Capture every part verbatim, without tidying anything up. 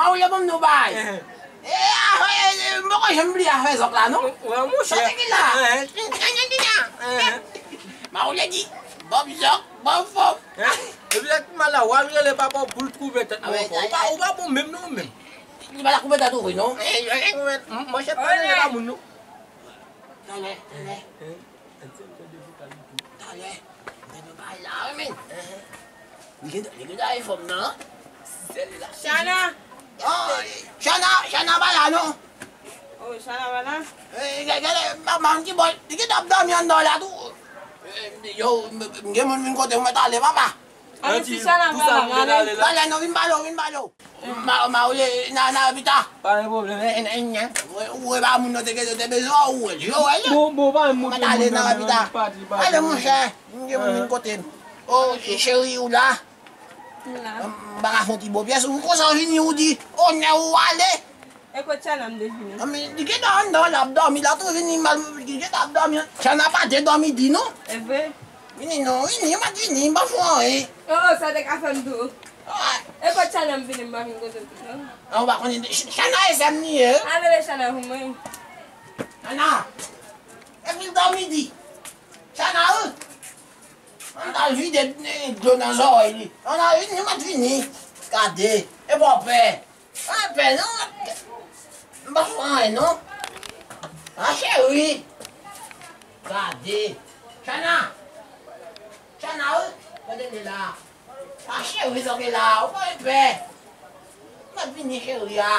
Mawoule ban m nou bay. Eh. Eh, afè, eh, m poko janm bliye afè zòk la, non. Wè, monchè. Sa te ki la? Eh, eh. Mawoule di, ban m zòk, ban m fòm. Eh, epi lè ti mal la, w al rele papa w pou l koupe tèt nou ankò. Ou pa, ou pa bon menm non, menm. Li pa ta koupe tèt ou vre, non. Eh, eh, eh, monchè, pa rele pa moun, non. Talè, talè. Talè. Talè, bay la, wi, men. Li gen, li gen anfòm nan. Chana. Oh, Chana, Chana pa la, non. Oh, Chana pa la? Eh, gade, gade, manman ki bò, li gen ap dòmi anndan la tou. Eh, yo, m, m gen moun vin kote m, mwen talè, papa. Ann, si Chana pa la, m ale. Talè, non, vin pale w, vin pale w. Ma, ma, ou ye, na, na, pita. Pa gen pwoblèm, en, en, en. Ou, ou, e pa moun nan te, te, te bezwen, ou wè, yo wè, yo. Bon, bon, pa gen moun. Mwen talè nan pita. Ale, monchè, m gen moun vin kote m. Oh, cheri, ou la? M pa ka fè yon ti bon pyès. Ou konsa w vini, ou di, oh, nè ou ale. E kot Chana m te vini? Ann, men, li gentan anndan, l ap dòmi, la tou vini, mal, li gentan ap dòmi. Chana pa te dòmi di, non. E vre? Vini, non, vini, mwen vini, m pa fè anyen. Oh, sa te ka fè m tou. Ah. E kot Chana m vini, m pa vin kote w tou, non? Ah, ou pa konnen, Ch-, Chana e sè m li ye. A, rele Chana pou mwen. Chana, epi l dòmi di. Chana, wi. Ann al vide, eh, dlo nan zòrèy li. Ann al vini, mwen vini. Gade, e bò pè. Pa pè non. M pa fè anyen non. A cheri. Gade. Chana. Chana, wi. Gade li la. A cheri, sa gen la. Ou pa pè. M ap vini cheri a.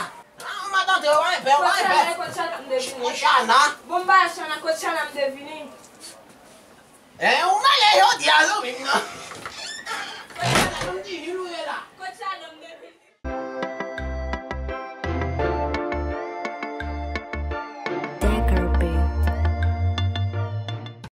A, m ap antre, ou pa pè, ou pa pè. Kot Chana, kot Chana m te vini? Chana. Bon, m ba Chana, kot Chana m te vini? Eh, ou malè jodi a, zanmi m nan.